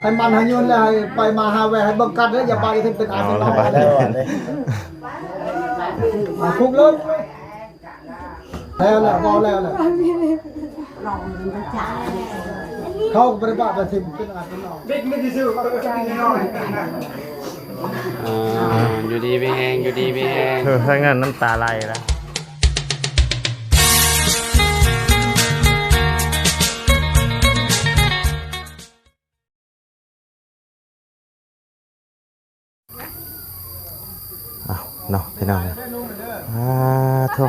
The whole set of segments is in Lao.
ໃຫ້ມັນໃຫ້ຍືນແລ້ວ ໃຫ້ໄປມາຫາແວ່ ໃຫ້ເບິ່ງກັນເດີ ຢ່າໄປເຖິງເປັນອາເປັນນ້ອງ ເອົາລະບາດນີ້ ຄຸກເລີຍ ແລ້ວແຫຼະ ພໍແລ້ວແຫຼະ ເຂົາກໍບໍ່ໄດ້ປະໄປຖິ້ມເປັນອາເປັນນ້ອງ ເດັກນີ້ຊື່ ເອີ ຢູ່ດີມີແຮງ ຢູ່ດີມີແຮງ ເອີ ຖ້າຊັ້ນນ້ຳຕາໄຫຼລະ. ເອົາເນາະ ພີ່ນ້ອງ ອາໂທ້ ອ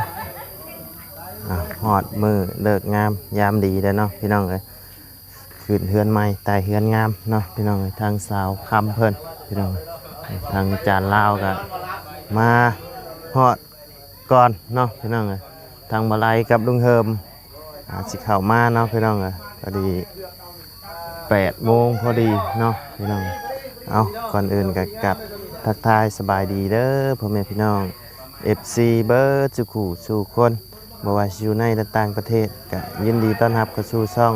າ ຮອດມື້ເລີກງາມຍາມດີແລ້ວເນາະ ພີ່ນ້ອງເອີຍ ຂຶ້ນເຮືອນໃໝ່ ໄຕ່ເຮືອນງາມເນາະ ພີ່ນ້ອງເອີຍ ທາງສາວຄຳເພິ່ນ ພີ່ນ້ອງ ທາງຈານລາວກະມາຮອດ ກ່ອນເນາະ ພີ່ນ້ອງເອີຍ ທາງບ່າວໄລກັບລຸງເຮີມ ອາ ຊິເຂົ້າມາເນາະ ພີ່ນ້ອງເອີຍ ພໍດີແປດໂມງພໍດີເນາະ ພີ່ນ້ອງ ເອົາ ກ່ອນອື່ນກໍກັບທັກທາຍສະບາຍດີເດີ ພໍ່ແມ່ພີ່ນ້ອງ ເອັຟຊີ ເບິດສູ່ຄູ່ສູ່ຄົນ ບໍ່ວ່າຊິຢູ່ໃນ ແລະ ຕ່າງປະເທດ ກໍຍິນດີຕ້ອນຮັບເຂົ້າສູ່ຊ່ອງ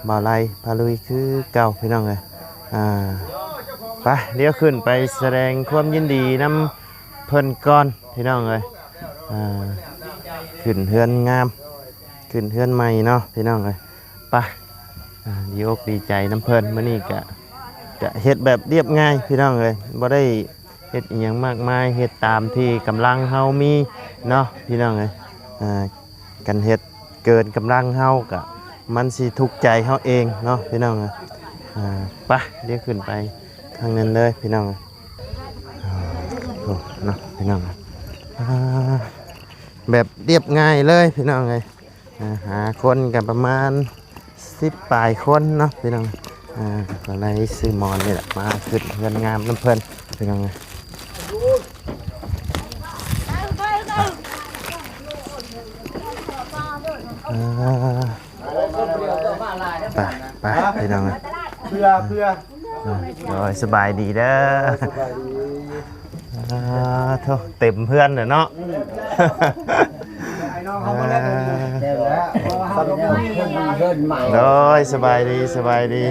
ບ່າວໄລພາລຸຍຄືເກົ່າ ພີ່ນ້ອງເອີຍ ອາ ໄປ ດຽວຂຶ້ນໄປສະແດງຄວາມຍິນດີນຳ ເພິ່ນກ່ອນ ພີ່ນ້ອງເອີຍ ອາ ຂຶ້ນເຮືອນງາມ ຂຶ້ນເຮືອນໃໝ່ເນາະ ພີ່ນ້ອງເອີຍ ໄປ ອາ ດີອົກດີໃຈນຳເພິ່ນ ມື້ນີ້ກະ ກະເຮັດແບບລຽບງ່າຍ ພີ່ນ້ອງເອີຍ ບໍ່ໄດ້ເຮັດອີ່ຫຍັງມາກມາຍ ເຮັດຕາມທີ່ກຳລັງເຮົາມີເນາະ ພີ່ນ້ອງເອີຍ ອາ ຄັນເຮັດເກີນກຳລັງເຮົາກະ ມັນຊິທຸກໃຈເຮົາເອງເນາະ ພີ່ນ້ອງເອີຍ ອາ ໄປ ດຽວຂຶ້ນໄປທາງນັ້ນເລີຍ ພີ່ນ້ອງເອີຍ ໂອ້ ເນາະ ພີ່ນ້ອງ ອາ ແບບລຽບງ່າຍເລີຍ ພີ່ນ້ອງເອີຍ ອາ ຫາຄົນກໍປະມານສິບປາຍຄົນເນາະ ພີ່ນ້ອງ ອາ ກໍເລີຍຊື້ໝອນນີ້ແຫຼະ ມາຂຶ້ນເຮືອນງາມນຳເພິ່ນ ພີ່ນ້ອງເອີຍ ອາ ໄປ ໄປ ພີ່ນ້ອງເອີຍ ເພື່ອ ເພື່ອ ໂດຍ ສະບາຍດີເດີ ສະບາຍດີ ອາໂທ້ ເຕັມເຮືອນແລ້ວເນາະ ອືມ ໄອ້ນ້ອງເຮົາມາແລ້ວ ເຕັມແລ້ວ ເອີ ເຮົາກໍບໍ່ມີເຮືອນໃໝ່ ໂດຍ ສະບາຍດີ ສະບາຍດີ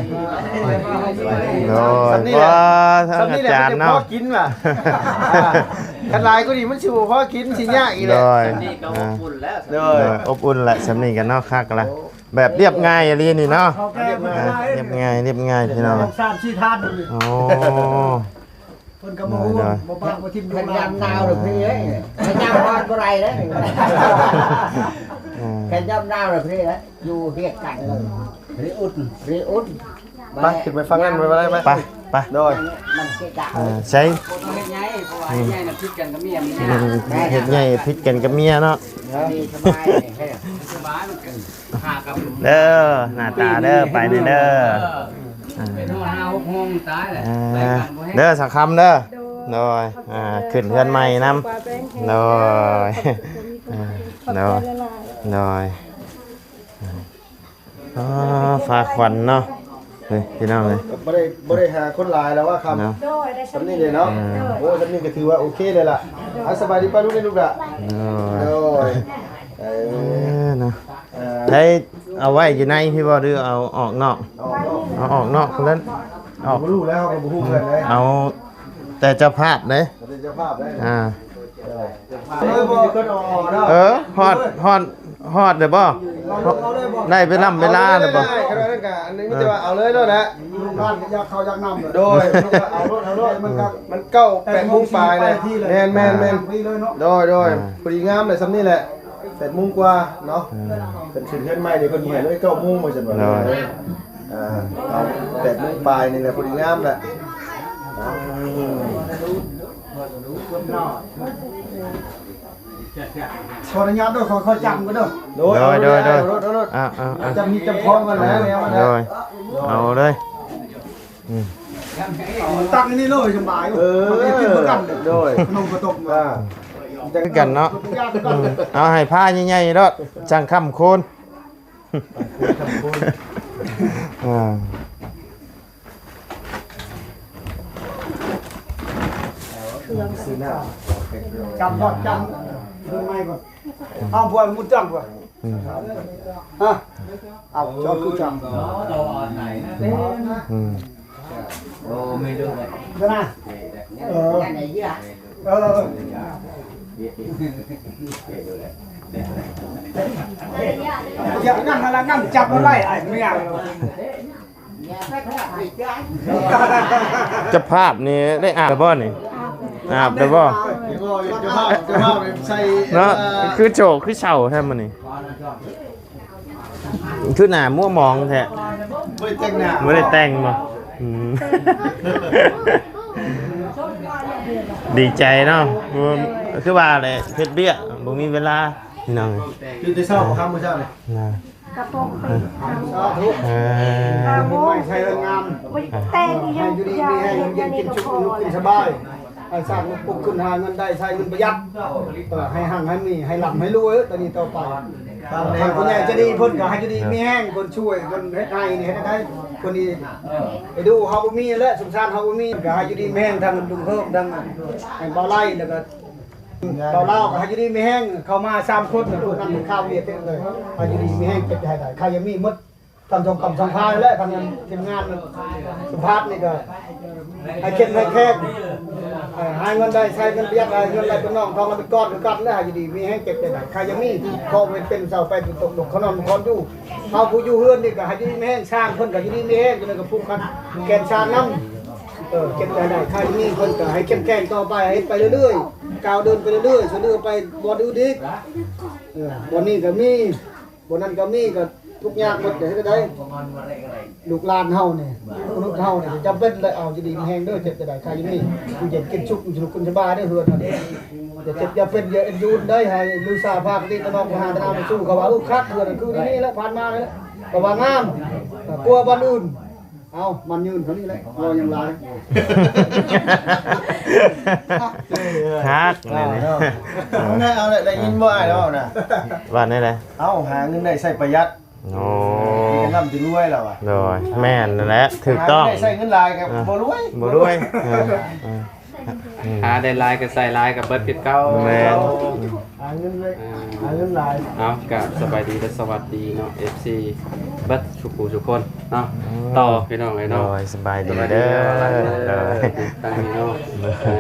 ໂດຍ ສຳນີ້ແຫຼະ ວ່າທາງອາຈານເນາະ ພອກິນລະ ອາ ຄັນຫຼາຍກວ່ານີ້ມັນຊິບໍ່ພໍກິນ ຊິຍາກອີກແຫຼະ ໂດຍ ສຳນີ້ກໍອົບອຸ່ນແລ້ວ ໂດຍ ໂດຍ ອົບອຸ່ນແຫຼະ ສຳນີ້ກໍເນາະ ຄັກລະ ແບບລຽບງ່າຍອີ່ຫຼີນີ້ເນາະ ລຽບງ່າຍ ລຽບງ່າຍ ລຽບງ່າຍ ພີ່ນ້ອງ ສາມສີ່ທ່ານ ໂອ້ ເພິ່ນກໍບໍ່ ໂດຍ ບໍ່ປະບໍ່ຖິ້ມ ຄັນຍາມໜາວລະເພເດ້ ຄັນຍາມຮ້ອນບໍ່ໄດ້ເດ້ ເອີ ຄັນຍາມໜາວລະເພເດ້ ຢູ່ຮຽງກັນເລີຍ ອືມ ຣີອຸ່ນ ຣີອຸ່ນ ໄປ ຂຶ້ນໄປຝັ່ງນັ້ນ ໄປ ໄປ ໄປ ໄປ ໂດຍ ມັນເກະກະ ເອີ ໃສ່ ເຮັດໃຫຍ່ ເພາະວ່າເຮັດໃຫຍ່ນະຜິດກັນກັບເມຍ ອືມ ເຮັດໃຫຍ່ຜິດກັນກັບເມຍເນາະ ເອີ ສະບາຍ ສະບາຍ ມັນກໍຫາກັບ ເດີ ໜ້າຕາເດີ ໄປແດ່ເດີ ເອີ ເປັນຫົວໜ້າຫົກໂມງຕາຍແຫຼະ ເອີ ໄປກັນບໍ່ແຮງ ເດີ ສາວຄຳເດີ ໂດຍ ອາ ຂຶ້ນເຮືອນໃໝ່ນຳ ໂດຍ ໂດຍ ໂດຍ ອາ ຟ້າຂວັນເນາະ ເອີ ພີ່ນ້ອງເອີຍ ບໍ່ໄດ້ ບໍ່ໄດ້ຫາຄົນຫຼາຍແລ້ວວ່າຄຳ ເນາະ ໂດຍ ໄດ້ສ່ຳນີ້ເດເນາະ ອືມ ໂອ້ ສ່ຳນີ້ກໍຖືວ່າໂອເຄເລີຍລະ ໂດຍ ອາ ສະບາຍດີປ້າລຸງແມ່ລູກລະ ໂດຍ ໂດຍ ເອີ ເອີ ເນາະ ເອີ ໃຫ້ເອົາໄວ້ຢູ່ໃນພີ້ບໍ່ ຫຼືເອົາອອກນອກ ເອົາອອກນອກ ເອົາອອກນອກພຸ້ນແຫຼະ ອອກ ບໍ່ຮູ້ແລ້ວ ເຮົາກໍບໍ່ຮູ້ເພິ່ນເດ້ ເອົາແຕ່ເຈົ້າພາບເດ້ ເອົາແຕ່ເຈົ້າພາບໄດ້ ອາ ເອີ ບໍ່ ເອີ ຮອດ ຮອດ ຮອດແລ້ວບໍ່ ໄດ້ເວລາ ເວລາແລ້ວບໍ່ ໄດ້ ໄດ້ ໄດ້ ອັນນີ້ມີແຕ່ວ່າເອົາເລີຍໂລດແຫຼະ ລູກຫຼານກໍຢາກເຂົ້າຢາກນ້ຳ ໂດຍ ມີແຕ່ວ່າເອົາໂລດ ເອົາໂລດ ມັນກໍ ມັນເກົ້າ ແປດໂມງປາຍແລ້ວ ແມ່ນ ແມ່ນ ແມ່ນ ພໍດີເລີຍເນາະ ໂດຍ ໂດຍ ອ່າ ພໍດີງາມເລີຍ ສ່ຳນີ້ແຫຼະ ແປດໂມງກວ່າເນາະ ອ່າ ເພິ່ນຂຶ້ນເຮືອນໃໝ່ນີ້ ເພິ່ນໃຫ້ເລີຍເກົ້າໂມງ ວ່າຊັ້ນວ່າ ໂດຍ ອ່າ ເອົາແປດໂມງປາຍນີ້ແຫຼະ ພໍດີງາມແຫຼະ ອ່າ ຂໍອະນຸຍາດເດີ ຂໍ ຂໍຈຳກ່ອນເດີ ໂດຍ ໂດຍ ໂດຍ ໂດຍ ເອົາໂລດ ເອົາໂລດ ອ່າ ອ່າ ອ່າ ຈຳຮີດຈຳຄອງກັນແລ້ວ ແນວມັນແຫຼະ ໂດຍ ເອົາເລີຍ ອືມ ຕັ້ງອັນນີ້ເລີຍສະບາຍ ເອີ ມັນຈະຂຶ້ນຄືກັນ ໂດຍ ຂະໜົມກະຕົບ ອ່າ ຄືກັນເນາະ ອືມ ເອົາໃຫ້ພາໃຫຍ່ໆໂລດ ຈັ່ງຄ້ຳຄູນ ອ່າ ເຄື່ອງ ຊື້ນ້ຳ ຈຳ ຈຳ ເບິ່ງໃໝ່ກ່ອນ ເອົາ ບໍ່ຮູ້ຈັກບໍ່ ອືມ ຮະ ເອົາ ເຈົ້າຄືຈັງ ອືມ ອືມ ໂອ້ ແມ່ນເດີ ເດີນະ ເອີ ເອີ ຢ່າງນັ້ນລະ ນັ້ນຈັບມັນໄວ້ ອ້າຍ ເມຍ. ເຈົ້າພາບນີ້ໄດ້ອາບແລ້ວບໍ່ນີ້? ອາບແລ້ວບໍ່? ເນາະ ຄືໂຈກຄືເຊົາແທ້ມື້ນີ້ ຄືໜ້າມົວໝອງແທ້. ບໍ່ໄດ້ແຕ່ງໜ້າ ບໍ່ໄດ້ແຕ່ງບໍ່? ອືມ ດີໃຈເນາະ ຄືວ່າແຫຼະ ເຮັດວຽກ ບໍ່ມີເວລາ ພີ່ນ້ອງ. ຕື່ນແຕ່ເຊົ້າບໍ່ ຄ່ຳມື້ເຊົ້ານີ້? ນະ ກະປົກໄປ ເອີ ໃສ່ງາມ ແຕ່ງອີ່ຫຍັງ ໃຫ້ຢູ່ດີມີແຮງ ຢູ່ເຢັນເປັນສຸກ ຢູ່ເປັນສະບາຍ ໃຫ້ສ້າງປຸກຂຶ້ນ ຫາເງິນໄດ້ ໃຊ້ເງິນປະຢັດ ເອີ ໃຫ້ຮັ່ງໃຫ້ມີ ໃຫ້ລ່ຳໃຫ້ລວຍ ຕອນນີ້ຕໍ່ໄປ. ທາງຜູ້ໃຫຍ່ໃຈດີເພິ່ນກະໃຫ້ຢູ່ດີມີແຮງ ເພິ່ນຊ່ວຍ ເພິ່ນເຮັດໃຫ້ນີ້ ເຮັດໃຫ້ເພິ່ນນີ້ ໄປດູເຮົາບໍ່ມີແຫຼະ ສົງສານເຮົາບໍ່ມີ ກະໃຫ້ຢູ່ດີມີແຮງ ທາງລຸງເຮີບ ທາງ ທາງເບົາໄລ ແລ້ວກະ ເບົາລາວກະໃຫ້ຢູ່ດີມີແຮງ ເຂົ້າມາສາມຄົນ ຜູ້ນັ້ນເປັນຂ່າວວຽດເດ້ ໃຫ້ຢູ່ດີມີແຮງ ເຈັບໃຈໃຫ້ໄດ້ ໃຄຢາກມີໝົດ ທັງສອງກຳສອງພາແຫຼະ ທັງທີມງານສຳພາດນີ້ກະ ໃຫ້ເຂັ້ມໃຫ້ແຂງ ໃຫ້ຫາເງິນໄດ້ ໃຊ້ເງິນປະຢັດ ໃຫ້ເງິນໄຫຼເປັນໜອງ ທອງໄຫຼເປັນກ້ອນຄືກັນແຫຼະ ໃຫ້ຢູ່ດີມີແຮງ ເຈັບໃຈໄດ້ ໃຄຢາກມີ ຂໍເປັນເສົາໄຟເປັນຕົກ ເຂົ້ານອນຄອນຢູ່ ເຮົາຜູ້ຢູ່ເຮືອນນີ້ກະໃຫ້ຢູ່ດີມີແຮງ ຊ່າງເພິ່ນກະຢູ່ດີມີແຮງ ຢູ່ໃນກະຜູກຄັນແກ່ນຊ່າງນຳ ເອີ ເກັບລາຍໄດ້ ໃຄມີເພິ່ນກະໃຫ້ເຂັ້ມແຂງຕໍ່ໄປ ໃຫ້ເຮັດໄປເລື້ອຍໆ ກ້າວເດີນໄປເລື້ອຍໆ ສະເໜີໄປບ່ອນອື່ນອີກ ເອີ ບ່ອນນີ້ກະມີ ບ່ອນນັ້ນກະມີ ກະທຸກຍາກໝົດ ເຮັດໄດ້ ລູກຫຼານເຮົານີ້ ມະນຸດເຮົານີ້ ຈຳເປັນແຫຼະ ເອົາຢູ່ດີມີແຮງເດີ ເຈັບຈະໄດ້ ໃຄມີ ຢູ່ເຢັນກິນສຸກ ຢູ່ສຸກກິນສະບາຍເດີ ເຮືອນເຮົານີ້ ຢ່າເຈັບຢ່າເປັນ ຢ່າເອັນຢູ່ໄດ້ ໃຫ້ລືສາພາກະຕິຕະນອກມະຫາຕະນາມາສູ່ ເຂົາວ່າ ເອີ ຄັກ ເຮືອນຄືນີ້ແຫຼະ ຜ່ານມາແລ້ວ ກະວ່າງາມ ກວ່າບ່ອນອື່ນ. ເອົາ ມັນຍືນເທົ່ານີ້ແຫຼະ ເວົ້າຫຍັງຫຼາຍ ຄັກແມ່ນນີ້ ເອົາແຫຼະ ເອົາແຫຼະ ໄດ້ຍິນບໍ່ອ້າຍເວົ້ານະ ວ່າແນວໃດ? ເອົາ ຫາເງິນໄດ້ໃຊ້ປະຢັດ ໂອ້ ຈະລ່ຳຈະລວຍແລ້ວວ່າ ໂດຍ ແມ່ນນັ້ນແຫຼະ ຖືກຕ້ອງ ຫາເງິນໄດ້ໃຊ້ເງິນຫຼາຍກະ ອ່າ ບໍ່ລວຍ ບໍ່ລວຍ ເອີ ເອີ ອືມ ຫາໄດ້ຫຼາຍກະໃຊ້ຫຼາຍກະເບິດຄືເກົ່າ ແມ່ນ ຫາເງິນໄດ້ ອ່າ ຫາເງິນຫຼາຍ ເອົາ ກະສະບາຍດີ ແລະ ສະຫວັດດີເນາະ ເອັຟຊີ ເບິດທຸກຜູ້ທຸກຄົນເນາະ ອືມ ຕໍ່ພີ່ນ້ອງເອີຍເນາະ ໂດຍ ສະບາຍດີເດີ ສະບາຍດີເດີ ໂດຍ ທາງນີ້ເນາະ ເອີ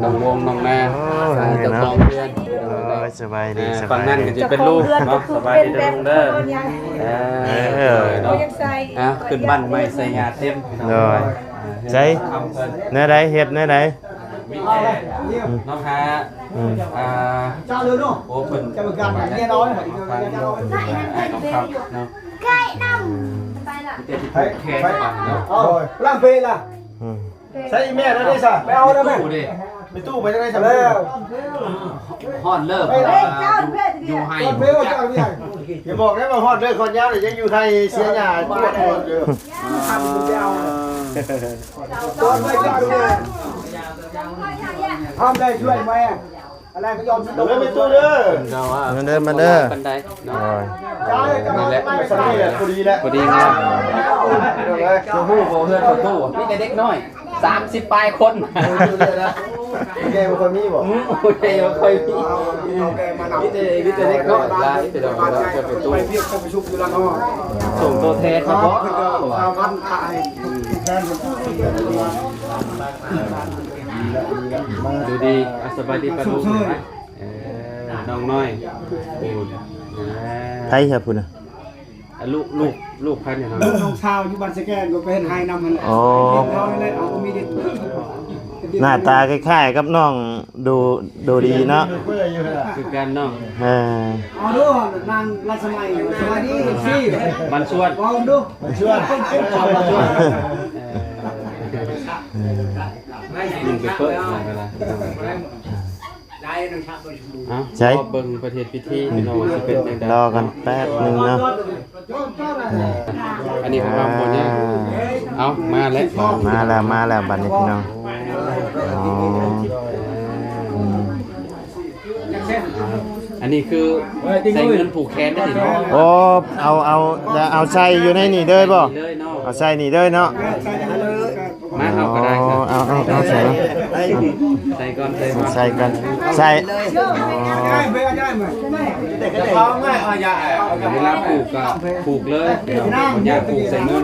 ນ້ອງວົງ ນ້ອງນາ ໂອ້ ເຈົ້າຂອງເຮືອນ ໂດຍ ສະບາຍດີ ເອີ ສະບາຍດີ ຝັ່ງນັ້ນກະຈະເປັນລູກເນາະ ສະບາຍດີເດີ ເປັນແບບ ເດີ ເອີ ເອີ ເນາະ ອ່າ ຂຶ້ນບ້ານໃໝ່ໃສ່ຫຍ້າເຕັມ ໂດຍ ໃສ ແນວໃດ ເຮັດແນວໃດ? ມີແຕ່ ອືມ ນ້ອງຫາ ອືມ ອ່າ ໂອ້ ເພິ່ນ ທາງ ອ່າ ອ້າຍທອງຄຳເນາະ ມີແຕ່ຊິຜູກແຂນໄປເນາະ ໂດຍ ລ້າງເພລະ ອືມ ໃສແມ່ລະເດຊະ ໄປເອົາແລ້ວແມ່ ແມ່ຕູ້ໄປຈັ່ງໃດຊະ ແລ້ວ ຮອດເລີກ ເອີ ຢູ່ ຢູ່ໄຮ່ ຢ່າບອກໄດ້ວ່າຮອດເລີກຄອນຍາວນີ້ຍັງຢູ່ໄຮ່ເສຍຫຍ້າປວດຢູ່ ທຳໄດ້ຊ່ວຍແມ່ ອັນນັ້ນກະຍອມ ເດີແມ່ຕູ້ເດີ ມາເດີ ມາເດີ ໂດຍ ນີ້ແຫຼະ ພໍດີແລ້ວ ພໍດີງາມ ຈະຮູ້ບໍ່ ເຮືອນປະຕູ ມີແຕ່ເດັກນ້ອຍ ສາມສິບປາຍຄົນ ແກ່ບໍ່ຄ່ອຍມີບໍ່? ອືມ ແກ່ບໍ່ຄ່ອຍມີ ມີແຕ່ ມີແຕ່ເດັກນ້ອຍຫຼາຍ ເປັນດອກເຮືອນປະຕູ ສົ່ງໂຕແທນມາບໍ່? ເພິ່ນກະພາພັນຂາຍ ອືມ ຢູ່ດີ ອ່າ ສະບາຍດີປ້າລຸງ ເອີ ນ້ອງນ້ອຍ ໃຜຊະພຸ້ນນະ? ອ່າ ລູກ ລູກ ລູກໃຜນີ້? ລູກນ້ອງສາວຢູ່ບ້ານສະແກນ ກະໄປເຮັດໄຮ່ນຳຫັ້ນແຫຼະ ອໍ ເຮັດເຮົານີ້ແຫຼະ ເອົາມີເດັກ ໜ້າຕາຄ້າຍໆກັບນ້ອງ ໂດ ໂດດີເນາະ ຄືກັນເນາະ ເອີ ເອົາດູນາງລັດສະໄໝ ສະບາຍດີ ເອັຟຊີ ບ້ານສວນ ເວົ້າດູ ບ້ານສວນ ເອີ ຍິງໄປເປີດ ເອົາ ໃສ ລໍເບິ່ງປະເພນີພິທີ ພີ່ນ້ອງ ຊິເປັນຈັ່ງໃດ ລໍກັນແປັບໜຶ່ງເນາະ ອັນນີ້ກະວ່າບໍ່ຍາກ ອ່າ ເອົາ ມາແລ້ວ ມາແລ້ວ ມາແລ້ວ ບາດນີ້ພີ່ນ້ອງ ອໍ ອືມ ອັນນີ້ຄືໃຊ້ເງິນຜູກແຂນໄດ້ເນາະ ໂອ້ ເອົາ ເອົາ ເອົາໃສ່ຢູ່ໃນນີ້ເລີຍບໍ່? ເອົາໃສ່ນີ້ເລີຍເນາະ ມາເຮົາກະໄດ້ ອໍ ເອົາ ເອົາ ເອົາໃສ່ເນາະ ໃສ່ກ່ອນ ໃສ່ກ່ອນ ໃສ່ກ່ອນ ໃສ່ ເວລາຜູກກະຜູກເລີຍ ບໍ່ຢາກຜູກໃສ່ເງິນ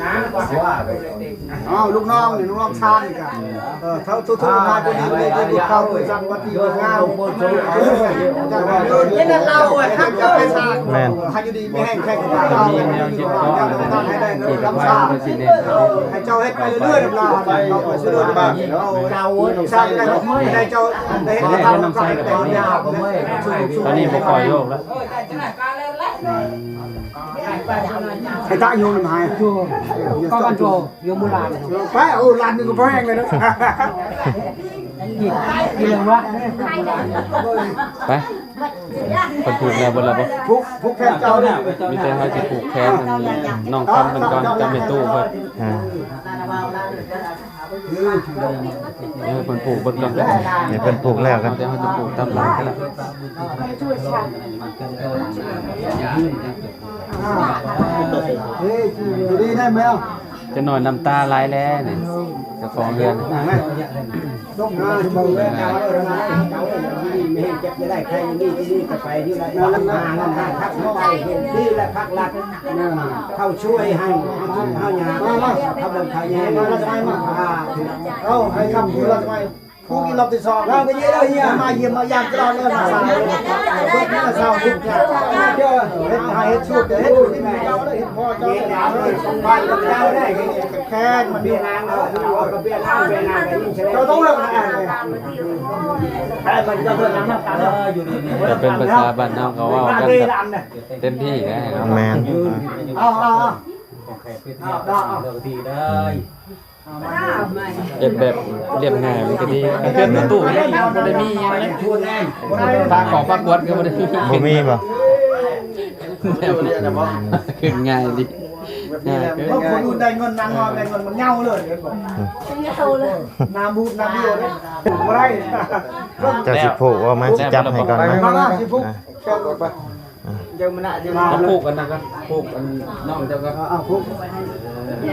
ອ້າວ ລູກນ້ອງນີ້ ລູກນ້ອງຊານນີ້ກະ ເອີ ເທົ່າທຸກໆນາຍ ຜູ້ດີມີບຸນຄຸນເຂົາຜູ້ສັກວັດດີງາມ ເຮັດໃຫ້ລາວ ແມ່ນ ໃຫ້ຢູ່ດີມີແຮງ ແຂງແຮງ ໃຫ້ໄດ້ເງິນກຳຊາ ໃຫ້ເຈົ້າເຮັດໄປເລື້ອຍໆນຳລາວ ເຮົາໄປເລື້ອຍໆ ເຈົ້າສ້າງໄດ້ ໃຫ້ເຈົ້າໄດ້ເຮັດທານນຳກັນ ຕອນນີ້ບໍ່ຄ່ອຍໂຍກແລ້ວ ໃຫ້ຕະຢູ່ນຳໃຫ້ ກໍມັນໂຕ ຢູ່ໂບລານ ໄປ ໂອ້ ລ້ານໜຶ່ງກໍບໍ່ແພງເລີຍເນາະ ກິນເລີຍວະ ໄປ ເພິ່ນຜູກແລ້ວເບິດແລ້ວບໍ່? ຜູກ ຜູກແຂນເຈົ້າເດ້ ມີແຕ່ເຮົາຊິຜູກແຂນອັນນ້ອງຄຳເພິ່ນກ່ອນ ກັບແມ່ຕູ້ເພິ່ນ ອ່າ ເອີ ເພິ່ນຜູກເບິ່ງກ່ອນ ໃຫ້ເພິ່ນຜູກແລ້ວກັນ ດຽວເຮົາຈະຜູກຕາມຫຼັງກັນລະ ອ່າ ເອີ ດີໄດ້ແມວ ຈັກໜ້ອຍນ້ຳຕາໄຫຼແລ້ວນີ້ ເຈົ້າຂອງເຮືອນ ລົງມາ ເອີ ເຈົ້າເອີຍ ເຈົ້າເອີຍ ມີແຮງເຈັບຢ່າໄດ້ໄຂ້ ມີທີ່ນີ້ກໍໄປຢູ່ໄດ້ ນຳໜ້ານຳທາງ ພັກໄດ້ ເຫັນດີ ແລະ ພັກລັດ ເອີ ເຂົາຊ່ວຍໃຫ້ເຮົາທຸກເຮົາຍາກ ເຂົາເບິ່ງເຂົາແຍງ ມາ ມາ ມາ ອ່າ ເອົາໃຫ້ຄຳເພື່ອ ຜູ້ກິນລອບທີສອງ ເຮົາກໍເຍາະແລ້ວເຮຍ ມາຢ້ຽມມາຢາມຕະຫຼອດເລີຍ ມາເຊົາ ເຮັດມາເຊົາທຸກຢ່າງ ເຮັດໃຫ້ເຮັດສູດ ເຮັດຢູ່ທີ່ເຈົ້າ ເຮັດພໍ່ເຈົ້າ ເຮັດບ້ານເຈົ້າໄດ້ ແຂກມັນຢູ່ ເຈົ້າຕ້ອງເລືອກ ແຕ່ມັນກໍເປັນພາສາບ້ານເຮົາ ກໍເວົ້າກັນແບບເຕັມທີ່ນະ ແມ່ນ ເອົາ ເອົາ ເອົາ ເຮັດແບບລຽບງ່າຍມັນກໍດີ ເປັນປະຕູບໍ່ໄດ້ມີຫຍັງເລີຍ ພາຂອງພາກວດກໍບໍ່ໄດ້ມີ ບໍ່ມີບໍ່? ຂຶ້ນງ່າຍດີ ງ່າຍເກີນ ຄົນອື່ນໄດ້ເງິນນາງງອນໄດ້ເງິນມັນເຫງົາເລີຍ ເຫງົາເລີຍ ໜ້າບູດໜ້າບ້ຽວເດ້ ບໍ່ໄດ້ ເຈົ້າຊິຜູກບໍ່? ມາ ຊິຈັບໃຫ້ກ່ອນມາ ມາ ມາ ຊິຜູກ ອ່ະ ເຈົ້າມານະ ເຈົ້າມານະ ເອົາຜູກອັນນັ້ນກ່ອນ ຜູກອັນນ້ອງເຈົ້າກ່ອນ ເອົາຜູກ ເອີ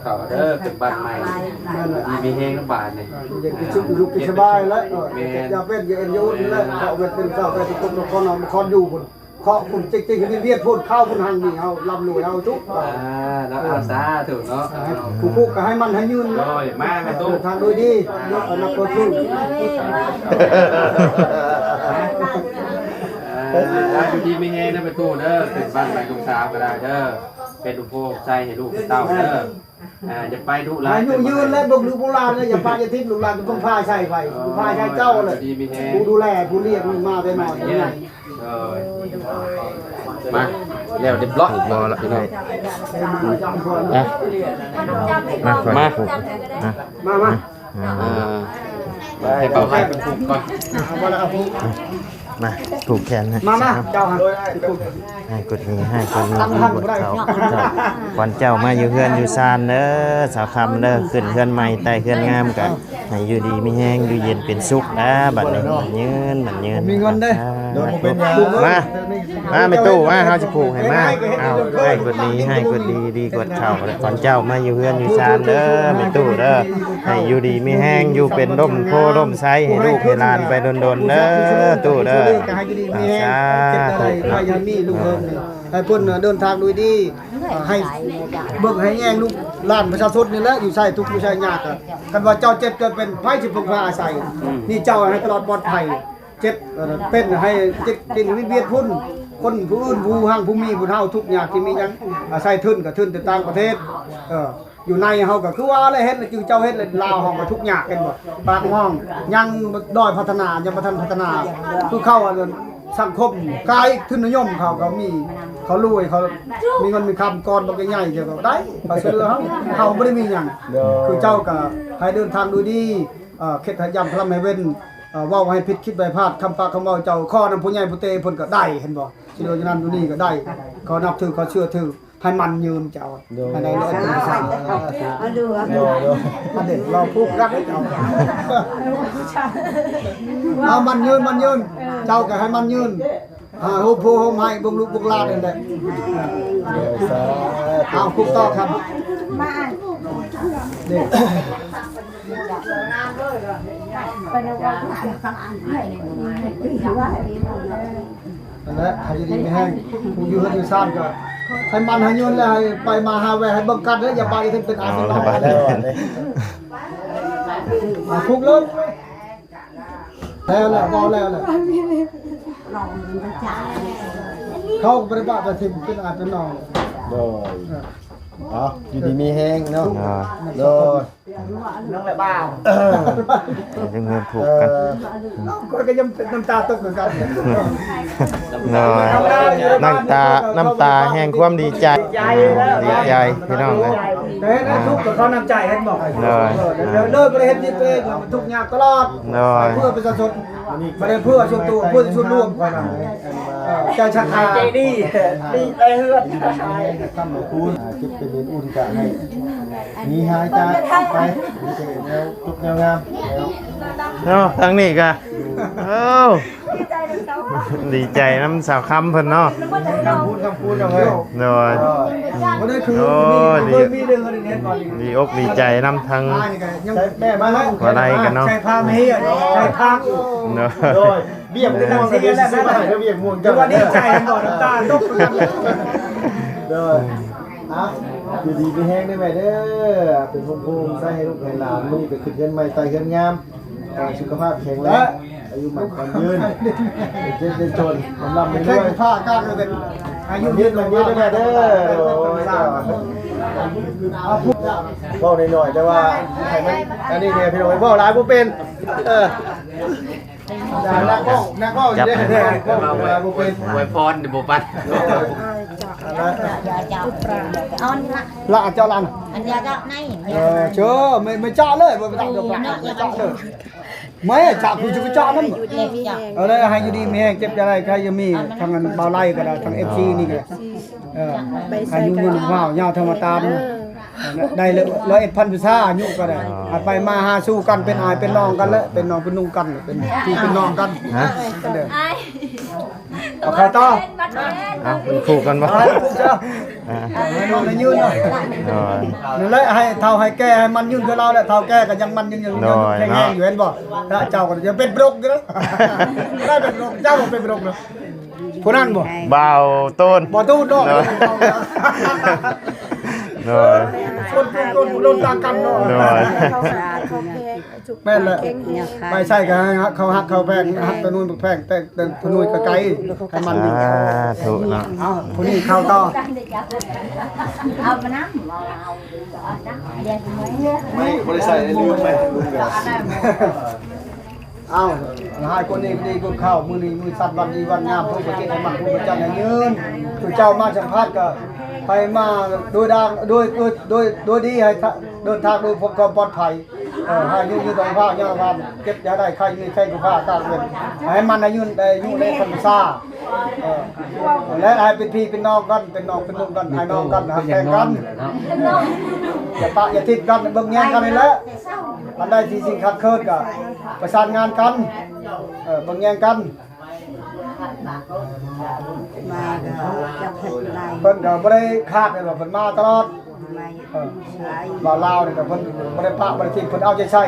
ເຂົ້າເດີ ຂຶ້ນບ້ານໃໝ່ ດີມີແຮງນະບາດນີ້ ເອີ ເຮັດໃຫ້ສຸກຢູ່ສຸກກິນສະບາຍແລ້ວ ເອີ ແມ່ນ ຢ່າເປັນ ຢ່າເອັນ ຢ່າອຸ່ນແລ້ວ ເຂົາເປັນເຈົ້າໄປທຸກຄົນນະຄອນ ນະຄອນຢູ່ພຸ້ນ ເຄາະພຸ້ນ ຈິກໆ ເຮັດວຽກພຸ້ນ ເຂົ້າພຸ້ນ ຫັ້ນນີ້ ເຮົາລ່ຳລວຍ ເຮົາທຸກ ອ່າ ເນາະ ເອີ ເອົາ ສາທຸເນາະ ຜູ້ຜູກກໍໃຫ້ໝັ້ນໃຫ້ຍືນ ໂດຍ ມາແມ່ຕູ້ ເດີນທາງໂດຍດີ ເນາະ ເອົານັກໂທດ ເອີ ເອີ ຢູ່ດີມີແຮງເດີແມ່ຕູ້ເດີ ຂຶ້ນບ້ານໃໝ່ລູກສາວກໍໄດ້ເດີ ເປັນອຸໂພກໃສ່ໃຫ້ລູກໃຫ້ເຕົ້າເດີ ອ່າ ຢ່າໄປດຸຫຼາຍ ອາຍຸຍືນແລະ ເບິ່ງລູກເບິ່ງຫຼານແລະ ຢ່າປະຢ່າຖິ້ມ ລູກຫຼານກໍເພິ່ງພາໃສ່ໃຜ ເອີ ເພິ່ງພາໃສ່ເຈົ້າແຫຼະ ຢູ່ດີມີແຮງ ຜູ້ດູແລ ຜູ້ລ້ຽງມາແຕ່ນ້ອຍ ໂດຍ ມາ ແລ້ວຮຽບຮ້ອຍ ຖືກບໍ່ລະພີ່ນ້ອງ ອ່ະ ມາ ມາ ມາ ມາ ອ່າ ໃຫ້ເປົ່າໄມ້ເພິ່ນຜູກກ່ອນ ມາ ຜູກແຂນໃຫ້ ມາ ມາ ເຈົ້າ ໃຫ້ກົດໜີ້ ໃຫ້ກົດໜີ້ ດີກວດເຂົ້າ ເຈົ້າ ຂວັນເຈົ້າມາຢູ່ເຮືອນຢູ່ຊານເດີ ສາວຄຳເດີ ຂຶ້ນເຮືອນໃໝ່ ໄຕ່ເຮືອນງາມ ກະໃຫ້ຢູ່ດີມີແຮງ ຢູ່ເຢັນເປັນສຸກນະ ບັດນີ້ ໝັ້ນຍືນ ໝັ້ນຍືນ ມີເງິນເດ້ ສາທຸ ມາ ມາແມ່ຕູ້ ມາ ເຮົາຊິຜູກໃຫ້ ມາ ເອົາ ໃຫ້ກົດໜີ້ ໃຫ້ກົດດີ ດີກວດເຂົ້າ ຂວັນເຈົ້າມາຢູ່ເຮືອນຢູ່ຊານເດີ ແມ່ຕູ້ເດີ ໃຫ້ຢູ່ດີມີແຮງ ຢູ່ເປັນຮົ່ມໂພຮົ່ມໄຊ ໃຫ້ລູກໃຫ້ຫຼານໄປດົນໆເດີ ຕູ້ເດີ ສາທຸ ໃຫ້ເພິ່ນເດີນທາງໂດຍດີ ໃຫ້ເບິ່ງໃຫ້ແຍງລູກຫຼານປະຊາຊົນນີ້ແຫຼະ ຢູ່ໃສທຸກຢູ່ໃສຍາກ ຄັນວ່າເຈົ້າເຈັບເຈົ້າເປັນ ໃຜຊິເພິ່ງພາອາໄສ ນີ້ເຈົ້າໃຫ້ຕະຫຼອດປອດໄພ ເຈັບ ເອີ ເປັນໃຫ້ເຈັບເປັນວຽດວຽນພຸ້ນ ຄົນຜູ້ອື່ນຜູ້ຮັ່ງຜູ້ມີຜູ້ເຖົ້າທຸກຍາກທີ່ມີຫຍັງ ອາໄສທຶນກໍທຶນແຕ່ຕ່າງປະເທດ ເອີ ຢູ່ໃນເຮົາກໍຄືວ່າແຫຼະ ເຫັນແລ້ວຈື່ເຈົ້າເຫັນແລ້ວ ລາວເຮົາກໍທຸກຍາກ ເຫັນບໍ່ ປາກຫ້ອງ ຍັງດ້ອຍພັດທະນາ ຍັງບໍ່ທັນພັດທະນາ ຄືເຂົາອັນນັ້ນ ສັງຄົມກາຍທຶນນິຍົມ ເຂົາກໍມີ ເຂົາລວຍ ເຂົາມີເງິນມີຄຳ ກ້ອນບັກໃຫຍ່ໆ ເຂົາກໍໄດ້ ເຂົາຊ່ວຍເຫຼືອເຮົາ ເຮົາບໍ່ໄດ້ມີຫຍັງ ຄືເຈົ້າກໍໃຫ້ເດີນທາງໂດຍດີ ເອີ ເຮັດໃຫ້ຢ້ຳພະລຳໃຫ້ເວັນ ເອີ ເວົ້າໃຫ້ຜິດຄິດໃຫ້ພາດ ຄຳປາກຄຳເວົ້າເຈົ້າ ຂໍນຳຜູ້ໃຫຍ່ຜູ້ເຕເພິ່ນກໍໄດ້ ເຫັນບໍ່ ຊິໂດຍຢູ່ນັ້ນຢູ່ນີ້ກໍໄດ້ ຂໍນັບຖື ຂໍເຊື່ອຖື ໃຫ້ໝັ້ນຍືນເຈົ້າ ໂດຍ ໃຫ້ໄດ້ເລີຍ ສາທຸ ໂດຍ ໂດຍ ອັນນີ້ລາວຜູກກັນເຈົ້າ ເອົາໝັ້ນຍືນ ໝັ້ນຍືນ ເຈົ້າກໍໃຫ້ໝັ້ນຍືນ ອ່າ ໂຮມໂພໂຮມໄຮ່ ເບິ່ງລູກເບິ່ງຫຼານນັ້ນແຫຼະ ໂດຍ ສາທຸ ເອົາຜູກຕໍ່ຄັນ ມາ ນີ້ ໄປນະ ນັ້ນແຫຼະ ໃຫ້ຢູ່ດີມີແຮງ ຜູ້ຢູ່ເຮືອນຢູ່ຊານກໍໃຫ້ໝັ້ນໃຫ້ຍືນ ແລະໃຫ້ໄປມາຫາແວ່ໃຫ້ເບິ່ງກັນເດີ ຢ່າໄປເຖິງເປັນອາເປັນນ້ອງ ແລ້ວ ອ່າ ທຸກເລີຍ ແລ້ວແຫຼະ ພໍແລ້ວແຫຼະ ເຂົາກໍບໍ່ໄດ້ປະໄປຖິ້ມເປັນອາເປັນນ້ອງ ໂດຍ ເອົາ ຢູ່ດີມີແຮງເນາະ ໂດຍ ນ້ອງແລະບ່າວ ເອີ ຈັ່ງເຮືອນຜູກກັນ ຂ້ອຍກໍຍັງນ້ຳຕາຕົກຄືກັນ ໂດຍ ນ້ຳຕາ ນ້ຳຕາແຫ່ງຄວາມດີໃຈ ດີໃຈພີ່ນ້ອງເອີຍ ແຕ່ເຮັດໃຫ້ທຸກກໍເຂົານ້ຳໃຈເຫັນບໍ່ ໂດຍ ໂດຍ ບໍ່ໄດ້ເຮັດຜິດຕົວເອງ ມັນທຸກຍາກຕະຫຼອດ ໂດຍ ເພື່ອປະຊາຊົນ ບໍ່ໄດ້ເພື່ອສ່ວນຕົວ ເພື່ອສ່ວນລວມ ເອີ ໃຈສັດທາ ໃຈດີ ດີໃຈເຮືອນ ອ່າ ເກັບເປັນເງິນອຸ່ນກະໃຫ້ ໜີຫາຍຈາກໄປ ມີແຕ່ແນວຈົບແນວງາມ ເນາະ ທາງນີ້ກະ ເອົ້າ ດີໃຈນຳສາວຄຳເພິ່ນເນາະ ໂດຍ ໂອ້ ດີ ດີອົກດີໃຈນຳທາງ ແມ່ມາ ວາໄລກັນເນາະ ໃສ່ຜ້າແມ່ ໃສ່ຜ້າ ໂດຍ ວຽກມ່ວງກໍຊິຊື້ມາໃຫ້ເດີ ວຽກມ່ວງ ຖືວ່າດີໃຈບໍ່ ນ້ຳຕາຕົກຄືກັນ ໂດຍ ອ່ະ ຢູ່ດີມີແຮງເດີແມ່ເດີ ເປັນໂຮມໂພໃສ່ໃຫ້ລູກໃຫ້ຫຼານ ມື້ນີ້ໄປຂຶ້ນເຮືອນໃໝ່ ໄຕ່ເຮືອນງາມ ຂໍໃຫ້ສຸຂະພາບແຂງແຮງ ອາຍຸໝັ້ນຂວັນຍືນ ເຈັບໄດ້ຈົນ ລ່ຳລວຍ ແຂ້ງຜ້າກ້າງເປັນ ອາຍຸຍືນ ໝັ້ນຍືນເດີແມ່ເດີ ໂດຍ ເວົ້າໜ້ອຍໆ ແຕ່ວ່າໃຫ້ມັນ ອັນນີ້ແດ່ ພີ່ນ້ອງ ເວົ້າຫຼາຍບໍ່ເປັນ ເອີ ນັກເວົ້າ ນັກເວົ້າຢູ່ເດ້ ນັກເວົ້າບໍ່ເປັນ ອວຍພອນບໍ່ປັນ ລະເຈົ້າລະ ອັນຍາຈະໃນ ເອີ ເຈີ ໄມ່ ໄມ່ຈະເລີຍ ບໍ່ໄປຕາມເຈົ້າ ໄມ່ຈະເລີຍ ໄມ່ຈະ ຜູ້ຈະໄປຈະນຳ ເອີ ໃຫ້ຢູ່ດີມີແຮງ ເຈັບຢ່າໄດ້ ໄຂ້ຢ່າມີ ທັງອັນບ່າວໄລກໍໄດ້ ທັງເອັຟຊີນີ້ກໍໄດ້ ເອີ ອາຍຸຍືນຍາວ ຍາວທຳມະຕານ ໄດ້ຮ້ອຍເອັດພັນພາສາ ອາຍຸກໍໄດ້ ອ່າ ໄປມາຫາສູ່ກັນ ເປັນອ້າຍເປັນນ້ອງກັນແຫຼະ ເປັນນ້ອງເປັນນຸ່ງກັນ ເປັນພີ່ເປັນນ້ອງກັນ ຮະ ເດີ ເອົາໃຜຕໍ່ ເອົາ ເປັນຄູ່ກັນບໍ່ ເອົາໃຫ້ມັນຍືນ ໂດຍ ນັ້ນແຫຼະ ໃຫ້ເຖົ້າໃຫ້ແກ່ໃຫ້ມັນຍືນຄືລາວແຫຼະ ເຖົ້າແກ່ກໍຍັງມັນຍືນ ໂດຍ ແຂງແຮງຢູ່ ເນາະ ເຫັນບໍ່ ພະເຈົ້າກໍຍັງເປັນໂລກຢູ່ເດີ ໄດ້ເປັນໂລກ ເຈົ້າເປັນໂລກເນາະ ຜູ້ນັ້ນບໍ່ ບ່າວໂຕນ ບ່າວໂຕນເນາະ ໂດຍ ໂດຍ ຄົນ ຄົນ ຄົນ ຄົນຕ່າງກັນເນາະ ໂດຍ ສາທຸ ແມ່ນແຫຼະ ໄປໃສກໍໃຫ້ເຂົາຮັກເຂົາແພງ ຮັກຕາໜຸ່ຍບັກແພງ ແຕ່ຕາໜຸ່ຍກໍໄກ ໃຫ້ມັນ ສາທຸເນາະ ເອົາ ຜູ້ນີ້ເຂົ້າຕໍ່ ເອົາມານຳ ບໍ່ໄດ້ໃສ່ ລືມໄປ ເອົາ ຫຼາຍກວ່ານີ້ດີກວ່າເກົ່າ ມື້ນີ້ມື້ສັດວັນດີວັນງາມ ພວກປະເທດໃຫ້ມັນ ພວກປະຈັນໃຫ້ຍືນ ຄືເຈົ້າມາສຳພາດກໍໃຫ້ມາໂດຍດາງ ໂດຍ ໂດຍ ໂດຍ ໂດຍດີ ໃຫ້ເດີນທາງໂດຍຄວາມປອດໄພ ເອີ ໃຫ້ຢູ່ ຢູ່ຕອນພາກຍາມວ່າເຈັບຢ່າໄດ້ ໄຂ້ມີໄຂ້ກໍພາການເງິນ ໃຫ້ມັນໄດ້ຍືນ ໄດ້ຢູ່ໃນພັນສາ ເອີ ແລະ ໃຫ້ເປັນພີ່ເປັນນ້ອງກັນ ເປັນນ້ອງເປັນນຸ່ງກັນ ອ້າຍນ້ອງກັນ ຮັກແພງກັນ ຢ່າປະຢ່າຖິ້ມກັນ ເບິ່ງແຍງກັນນີ້ແຫຼະ ອັນໃດທີ່ສິ່ງຂາດເຂີນກໍປະສານງານກັນ ເອີ ເບິ່ງແຍງກັນ ມາກໍຈັກເຮັດໄດ້ ເພິ່ນກໍບໍ່ໄດ້ຂາດເລີຍ ເພິ່ນມາຕະຫຼອດ ມາເຮັດ ເອີ ສາຍ ບ່າວລາວນີ້ກໍເພິ່ນບໍ່ໄດ້ປະບໍ່ໄດ້ຖິ້ມ ເພິ່ນເອົາໃຈໃສ່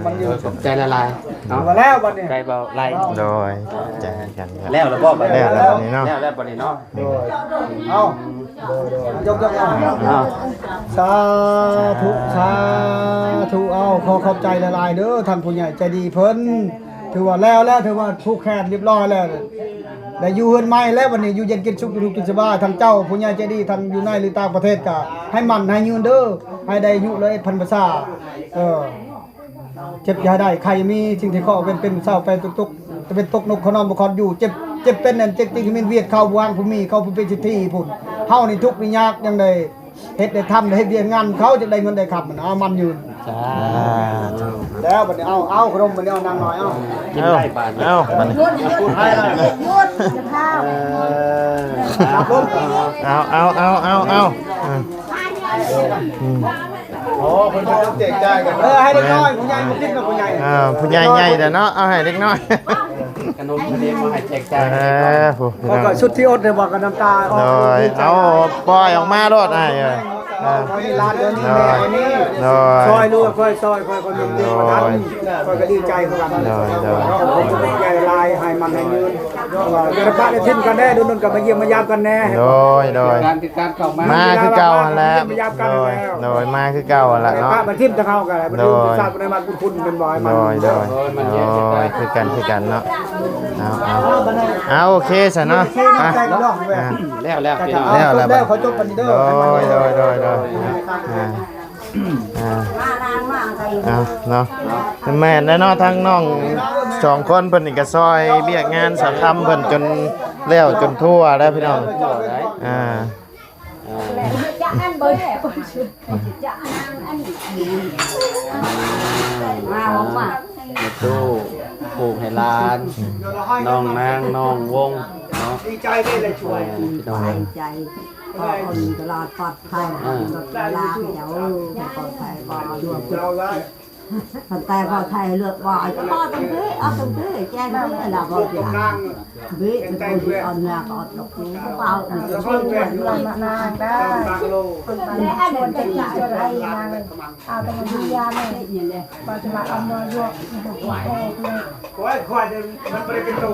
ມັນຢູ່ ຂອບໃຈຫຼາຍໆເນາະ ວ່າແລ້ວບັດນີ້ ໃຈເບົາໄຫຼ ໂດຍ ໃຈກັນ ແລ້ວລະບໍ່ບັດນີ້ ແລ້ວລະບັດນີ້ເນາະ ແລ້ວແລ້ວບັດນີ້ເນາະ ໂດຍ ເອົາ ໂດຍໆ ຍົກໆ ເອົາ ເອົາ ສາທຸ ສາທຸ ເອົາ ຂໍຂອບໃຈຫຼາຍໆເດີ ທ່ານຜູ້ໃຫຍ່ໃຈດີເພິ່ນ ຖືວ່າແລ້ວແລ້ວ ຖືວ່າຜູກແຂນຮຽບຮ້ອຍແລ້ວ ໄດ້ຢູ່ເຮືອນໃໝ່ແລ້ວ ບັດນີ້ຢູ່ເຢັນກິນສຸກ ຢູ່ສຸກກິນສະບາຍ ທັງເຈົ້າຜູ້ໃຫຍ່ໃຈດີ ທັງຢູ່ໃນ ຫຼື ຕ່າງປະເທດ ກໍໃຫ້ໝັ້ນໃຫ້ຍືນເດີ ໃຫ້ໄດ້ອາຍຸຮ້ອຍເອັດພັນພາສາ ເອີ ເຈັບຢ່າໄດ້ ໄຂ້ມີ ສິ່ງທີ່ເຄາະເປັນ ເປັນເຊົາໄປຕຸກໆ ເປັນຕົກນົກ ເຂົານອນບໍ່ຄອນຢູ່ ເຈັບ ເຈັບເປັນນັ້ນ ເຈັບຕິດ ມີວຽດ ເຂົາບໍ່ຫາງຜູ້ມີ ເຂົາຜູ້ເປັນເສດຖີພຸ້ນ ເຮົານີ້ທຸກນີ້ຍາກ ຍັງໄດ້ ເຮັດໄດ້ທຳ ໄດ້ເຮັດວຽກງານ ເຂົາຈະໄດ້ເງິນໄດ້ຄຳ ເອົາໝັ້ນຍືນ ສາທຸ ແລ້ວບັດນີ້ ເອົາ ເອົາຂະໜົມບັດນີ້ ເອົານາງນ້ອຍ ເອົາ ກິນໄດ້ບາດນີ້ ເອົາບັດນີ້ ເອີ ເອົາ ເອົາ ເອົາ ເອົາ ເອົາ ເອີ ໂອ້ ເພິ່ນເປັນຄົນແຈກຈ່າຍກັນ ເອີ ໃຫ້ເດັກນ້ອຍ ຜູ້ໃຫຍ່ບໍ່ກິນດອກ ຜູ້ໃຫຍ່ ອ່າ ຜູ້ໃຫຍ່ໃຫຍ່ແລ້ວເນາະ ເອົາໃຫ້ເດັກນ້ອຍ ຂະໜົມເພິ່ນເດ ມາໃຫ້ແຈກຈ່າຍ ເອີ ຜູ້ ຂ້ອຍກໍສຸດທີ່ອົດເລີຍວ່າ ກໍນ້ຳຕາອອກ ໂດຍ ເອົາ ປ່ອຍອອກມາໂລດອ້າຍ ເອີ ເອີ ຂ້ອຍນີ້ຫຼານເດີນີ້ ໂດຍ ແມ່ນີ້ ໂດຍ ຊ່ອຍເຫຼືອຂ້ອຍ ຊ່ອຍຂ້ອຍ ຂ້ອຍມີເດ ໂດຍ ຂ້ອຍກໍດີໃຈຄືກັນ ໂດຍ ໂດຍ ເນາະ ຂອບໃຈຫຼາຍ ໃຫ້ໝັ້ນໃຫ້ຍືນ ຢ່າໄດ້ປະໄດ້ຖິ້ມກັນແດ່ ດົນໆກໍມາຢ້ຽມມາຢາມກັນແດ່. ໂດຍ ໂດຍ ການຕິດຕາມເຂົ້າມາ ມາຄືເກົ່າຫັ້ນແຫຼະ. ມາຢ້ຽມມາຢາມກັນ ໂດຍ ແລ້ວ ໂດຍ ມາຄືເກົ່າຫັ້ນແຫຼະເນາະ. ປະມາຖິ້ມແຕ່ເຮົາກໍໄດ້ ໂດຍ ປະຖິ້ມຊາດໃນບ້ານບຸນຄຸນເປັນບໍ່ໃຫ້ມັນ ໂດຍ ໂດຍ ໂດຍ ຄືກັນ ຄືກັນເນາະ. ເອົາ ເອົາ ເອົາ ໂອເຄຊະເນາະ. ໂອເຄເນາະ ອ່ະ ແຕ່ງເນາະ ອ່ະ ແລ້ວ ແລ້ວ ພີ່ນ້ອງ ແລ້ວ ແລ້ວ ແລ້ວ ຂໍຈົບປານນີ້ເດີ. ໂດຍ ໂດຍ ໂດຍ ໂດຍ ອ່າ ອ່າ ເອົາເນາະ ແມ່ນແລ້ວເນາະ. ທາງນ້ອງສອງຄົນເພິ່ນນີ້ກໍຊ່ອຍວຽກງານສາວຄຳເພິ່ນຈົນແລ້ວຈົນທົ່ວແລ້ວ ພີ່ນ້ອງ. ອ່າ ອ່າ ຈະອັນເບີແຫຼະ ຈະອັນນັ້ນອັນນີ້ ມາ ມາ ມາ ແມ່ຕູ້ ຜູກໃຫ້ຫຼານ ນ້ອງນາງ ນ້ອງວົງເນາະ. ດີໃຈເດ້ ໄດ້ຊ່ວຍ ເອີ ພີ່ນ້ອງ ດີໃຈ ຂໍຄົນຕະຫຼອດປອດໄພ ເອີ ເວລາເຈົ້າ ເອີ ປອດໄພ ບໍ່ລວມ ເອົາລະ ຄັນແຕ່ພໍໄທເລືອກວ່າ ພໍ່ຕ້ອງເພ ອອກຕ້ອງເພ ແຈ້ງເພລະບໍ່ຈະ ເພ ເພ ເພ ອອນລາກໍອອກດອກ ເພ ເພ ເພ ເພ ນາງໄດ້ ຄົນບ້ານຊວນຈະກິນຊວນໄອນາງ ເອົາແຕ່ມາເບຍແມ່ ບໍ່ຈະມາເອົາມາຢວກ ໂອ້ຍ ຂ້ອຍ ມັນບໍ່ໄດ້ເປັນໂຕ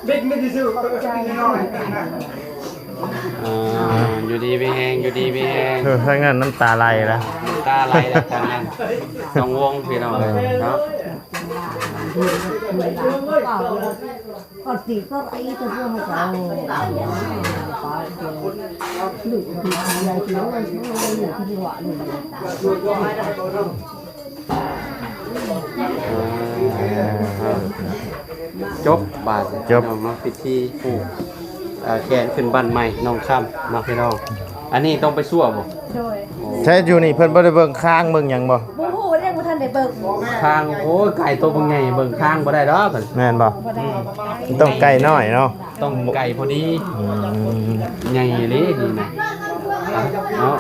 ເດັກມັນຊິຊື້ ເອີ ນ້ອຍ ອ່າ ຢູ່ດີມີແຮງ ຢູ່ດີມີແຮງ. ເອີ ທາງນັ້ນນ້ຳຕາໄຫຼລະ ນ້ຳຕາໄຫຼລະ ທາງນັ້ນ ນ້ອງວົງ ພີ່ນ້ອງເອີຍເນາະ. ຈົບບາດ ຈົບ ພີ່ນ້ອງເນາະ ພິທີຜູກ ເອີ ແຂນຂຶ້ນບ້ານໃໝ່ໜອງຄຳເນາະ ພີ່ນ້ອງ. ອັນນີ້ຕ້ອງໄປຊົ່ວບໍ່? ໂດຍ ໃຊ້ຢູ່ນີ້ເພິ່ນບໍ່ໄດ້ເບິ່ງຄາງເບິ່ງຫຍັງບໍ່? ບໍ່ຮູ້ ຍັງບໍ່ທັນໄດ້ເບິ່ງຄາງ. ໂອ້ຍ ໄກ່ໂຕບັກໃຫຍ່ ເບິ່ງຄາງບໍ່ໄດ້ດອກ. ແມ່ນບໍ່? ບໍ່ໄດ້ ຕ້ອງໄກ່ນ້ອຍເນາະ ຕ້ອງໄກ່ພໍດີ. ອືມ ໃຫຍ່ອີ່ຫຼີນີ້ນະ ເນາະ.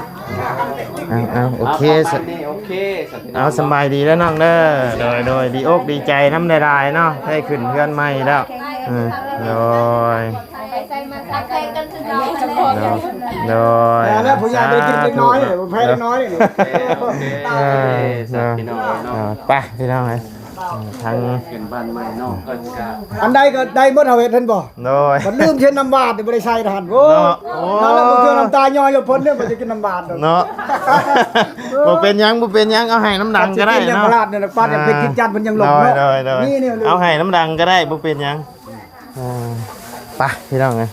ເອົາ ເອົາ ໂອເຄ ເອົາ ປະມານນີ້ ໂອເຄ ເອົາ ສະບາຍດີເດີນ້ອງເດີ. ໂດຍ ໂດຍ ດີອົກດີໃຈນຳຫຼາຍໆເນາະ ໄດ້ຂຶ້ນເຮືອນໃໝ່ແລ້ວ. ເອີ ໂດຍ ໂດຍ ໂດຍ ແລ້ວຜູ້ໃຫຍ່ໄດ້ກິນເລັກນ້ອຍ ແພ້ເລັກນ້ອຍນີ້. ໂອເຄ ໂອເຄ ເອີ ໄປພີ່ນ້ອງເອີຍ ທາງ ຂຶ້ນບ້ານໃໝ່ເນາະ ເພິ່ນກະ ອັນໃດກໍໄດ້ໝົດ ເຮົາເຮັດຫັ້ນບໍ່? ໂດຍ ມັນລືມເຮັດນ້ຳຫວານ ບໍ່ໄດ້ໃສ່ຫັ້ນ. ໂອ້ ເນາະ ໂອ້ ແລ້ວບາງເທື່ອນ້ຳຕາຍ້ອຍຢູ່ເພິ່ນເດ້ ບໍ່ໄດ້ກິນນ້ຳຫວານດອກເນາະ. ບໍ່ເປັນຫຍັງ ບໍ່ເປັນຫຍັງ ເອົາໃຫ້ນ້ຳດັງກໍໄດ້ເນາະ. ຍັງພະລາດນີ້ນະ ປາດຍັງເປັນຈິດຈັດ ມັນຍັງຫຼົງເນາະ. ໂດຍ ໂດຍ ໂດຍ ນີ້ ນີ້ ນີ້ ເອົາໃຫ້ນ້ຳດັງກໍໄດ້ ບໍ່ເປັນຫຍັງ. ອ່າ ໄປພີ່ນ້ອງເອີຍ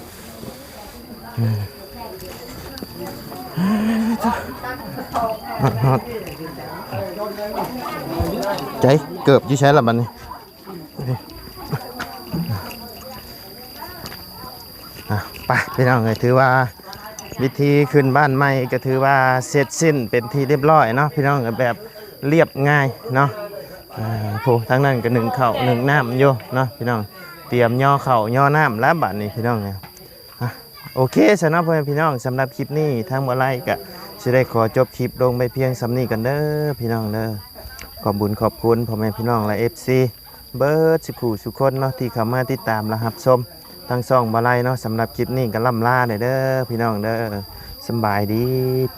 ຮອດ ຮອດ ໃຈເກີບຢູ່ໃສລະບັດນີ້? ອ່ະ ໄປພີ່ນ້ອງເອີຍ ຖືວ່າພິທີຂຶ້ນບ້ານໃໝ່ກໍຖືວ່າເສັດສິ້ນເປັນທີ່ລຽບຮ້ອຍເນາະ ພີ່ນ້ອງ. ແບບລຽບງ່າຍເນາະ. ອ່າ ໂອ້ ທາງນັ້ນກໍໜຶ້ງເຂົ້າໜຶ້ງນ້ຳຢູ່ເນາະ ພີ່ນ້ອງ ຕຽມຍໍເຂົ້າຍໍນ້ຳແລ້ວບັດນີ້ ພີ່ນ້ອງເອີຍ. ອ່ະ ໂອເຄຊະເນາະ ພໍ່ແມ່ພີ່ນ້ອງ ສຳລັບຄລິບນີ້ທາງບໍ່ໄລກໍຊິໄດ້ຂໍຈົບຄລິບລົງໄປພຽງສ່ຳນີ້ກ່ອນເດີ ພີ່ນ້ອງເດີ. ຂອບບຸນຂອບຄຸນພໍ່ແມ່ພີ່ນ້ອງ ແລະ ເອັຟຊີ ເບິດສຸຂູສຸຄົນເນາະ ທີ່ເຂົ້າມາຕິດຕາມ ແລະ ຮັບຊົມທາງຊ່ອງບໍ່ໄລເນາະ. ສຳລັບຄລິບນີ້ກໍລ່ຳລາແດ່ເດີ ພີ່ນ້ອງເດີ ສຳບາຍດີ.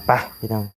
ໄປພີ່ນ້ອງ.